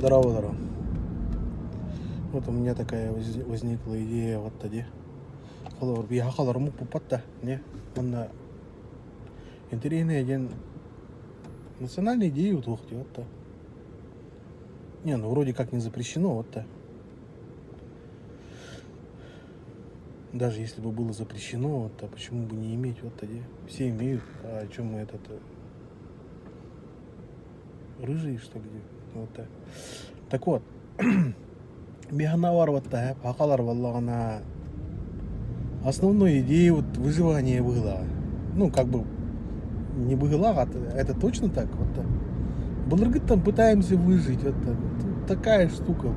Здорово, Вот у меня такая возникла идея вот тоді. Холобур, биһиэхэ холоруммут пуппат да, не? Уонна интэриэһинэй диэн национальная идея утуох дии вот Не, ну вроде как не запрещено, вот так. Даже если бы было запрещено, вот, а почему бы не иметь, вот тогда все имеют, а о чем мы этот рыжие, что ли, вот так. Так вот, Механавар вот так, сахалар буоллаҕына основной идея вот выживание было. Ну, как бы не было, а это точно так. Вот Былыргыттан пытаемся выжить. Это такая штука.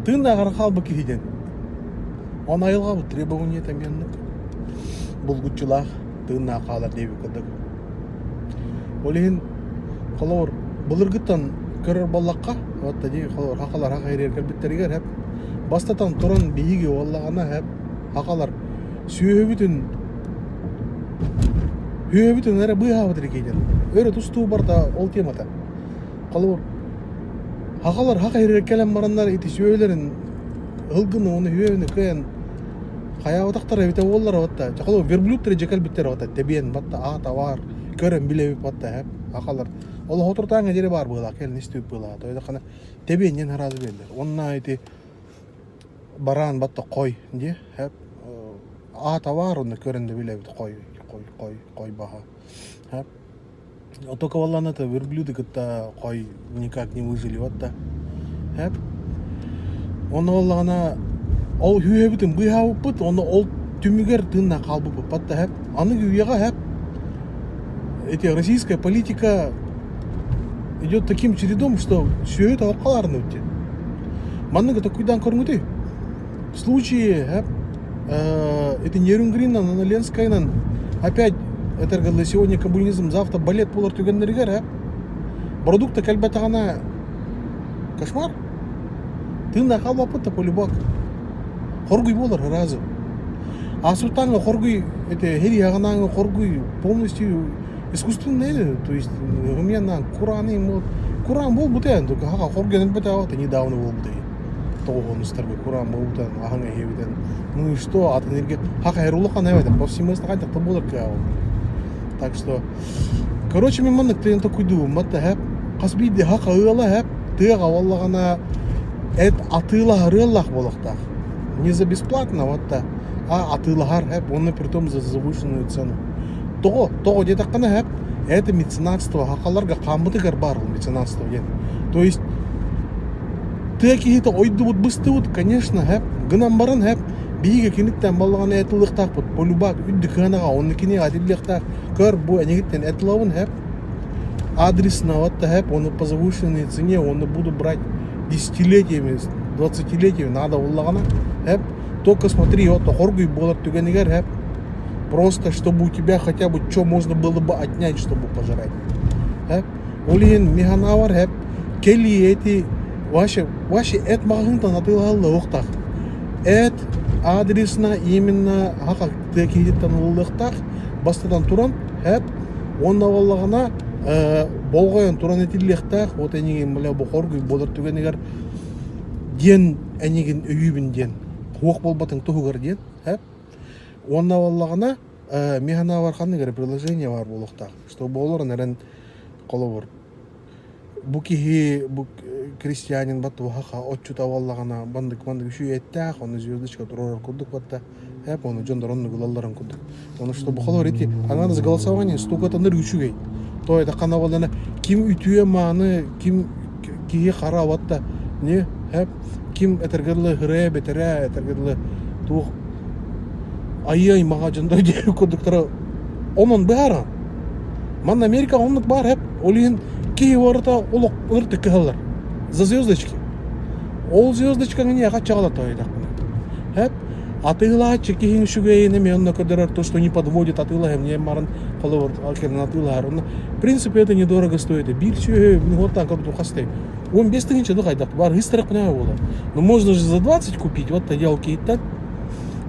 Тыыннааҕар хаалбыт киһи диэн. Он айылҕабыт требованиета эмиэ булгуччулаах тыыннаах хаалар диэбит курдук. Ол иһин холобур былыргыттан көрөр буоллахха, вот дии холобур сахалар саха ириэр кэлбиттэригэр эп бастатан туран биһиги буоллаҕына эп сахалар сүөһүбүтүн сүөһүбүтүн эрэ быыһаабыт эрэ Өрө тустуу барыта ол темата. Холобур сахалар саха ириэр кэлэн бараннар ити сүөһүлэрин ылгыны уонна үөһүнү кыайан хайаабатахтара эбитэ буоллар батта холобур верблюдтары дьэ кэлбиттэр батта тэбиэн батта аата баар көрөн билэбит батта эп сахалар ол соторутааҥҥа диэри баар быһыылаах кэлин истибит быһыылаах тоойдоххуна тэбиэн диэн араас биэрдэр уонна ити бараан батта хой дии эп аата баар онно көрөн да билэбит хой хой хой хой баһа эп Только буоллаҕына это верблюды кытта хой никак не выжили вот да. Эп. Онно буоллаҕына ол үөһэбитин быыһаабыппыт, онно ол түмүгэр тыыннаах хаалбыппыт да эп. Аныгы үйэҕэ эп эти российская политика идет таким чередом, что сүөһү тоҕо халаарыныбыт диэн. Манныгы такуйдаан көрүҥүтүй? В случае эп это Нерюнгринан, Ленскайынан опять этэргэ сегодня коммунизм, завтра балет буолар түгэннэригэр э продукта кэлбэтэҕинэ кошмар. Тыыннаах хаалбаппыт да полюбак. Хоргуй буолар сразу. А султаҥҥа хоргуй это хириһаҕынааҥҥы хоргуй полностью искусственный, то есть румяна курааны кураан буолбута только хоргуйан өлбөтөҕө недавно буолбута тоҕуһунустарга кураан буолбутан аһаҥ эһиэбитэн ну и что атын эргэ хаха эр улахан эбэтэ повсеместно хайдах да буолар кыаҕа так что короче мен маннык тыын токуйдуум батта хэп хас биирдии хаха ыала хэп тыаҕа буоллаҕына эт атыылаһар ыаллаах буолуохтаах не за бесплатно вот та а атыылаһар хэп уонна притом за завышенную цену тоҕо тоҕо диэтэххинэ хэп это меценатство сахаларга хааммытыгар баар ол меценатство диэн то есть Тыа киһитэ ойдубут быстыбыт, конечно, һэп. Гынан баран һэп. Биһиги киниттэн балаҕаны эт ылыахтаахпыт. Полюбак үрдүк сыанаҕа онно киниэхэ этиллиэхтээх. Көр, бу эйигиттэн эт ылабын һэп. Адресно вот һэп, оны по завышенной цене, оны буду брать десятилетиями, двадцатилетиями надо буоллаҕына һэп. Только смотри, вот хоргуй буолар түгэнигэр һэп. Просто чтобы у тебя хотя бы что можно было бы отнять, чтобы пожрать. Һэп. Ол иһин мин санаабар һэп кэлии эти вообще вообще эт маҕаһыынтан атыылаһаллыахтаах. Эт адресно именно аха тыа киһититтэн ылыллыахтаах. Бастатан туран һэп уонна буоллаҕына болҕойон туран этиллиэхтээх. Вот эйигин бля бу хоргуй буолар түгэнигэр диэн эйигин өйүүбүн диэн суох буолбатын туһугар диэн һэп. Уонна буоллаҕына мин санаабар ханнык эрэ приложение баар буолуохтаах, чтобы олорон эрэн холобур бу киһи бу крестьянин баттыбаха отчута буоллаҕына бандык бандык үчүгэй эттээх ону звездочка туруорар курдук батта эп ону дьоннор оннук ылалларын курдук ону чтобы холобур ити анаализ голосования стукатаныр үчүгэй то это хана буоллана ким үтүө мааны ким киһи хара батта не эп ким этэргэ дылы хырая бэтэрээ этэргэ дылы туох айыы аймаҕа дьондор диэри курдуктара онон быһааран манна Америкаҕа оннук баар эп ол иһин киһи барыта олох ыртык кыһаллар за звездочки ол звездочкаҥы эйиэхэ чаҕылата ойдохпуна эп атыылааччы киһиҥ үчүгэйин эмиэ онно көрдөрөр то что не подводит атыылаһым диэн баран холобур кэлин атыылаһар онно в принципе это недорого стоит биир сүөһү мин көрдүм хастай 15 тысяча ну хайдах бар ыстарахпына буолар но можно же за 20 купить вот тогда киһиттэн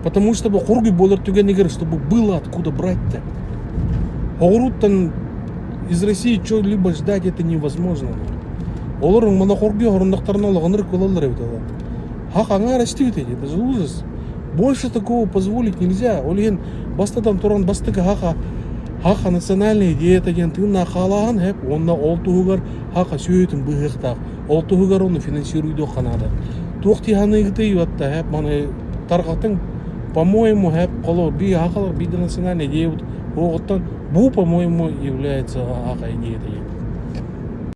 потому что хоргуй буолар түгэнигэр чтобы было откуда брать-то Оҕуруттан из России что-либо ждать это невозможно. Олор мана хоргуйа хоруннахтарына улаханнык ылаллар эбит олор. Хах аҥаар эстибит это же ужас. Больше такого позволить нельзя. Ол иһин бастатан туран бастакы хаха хаха национальная идеята диэн тыыннаах хаалааһын хэп уонна ол туһугар хаха сүөһүтүн быһыахтаах. Ол туһугар ону финансируйдуохха наада. Туох дии саныыгытый уотта хэп маны тарҕатыҥ. По-моему, хэп холо би хахалар би национальная идея вот оҕоттон бу, по-моему, является хаха идеята.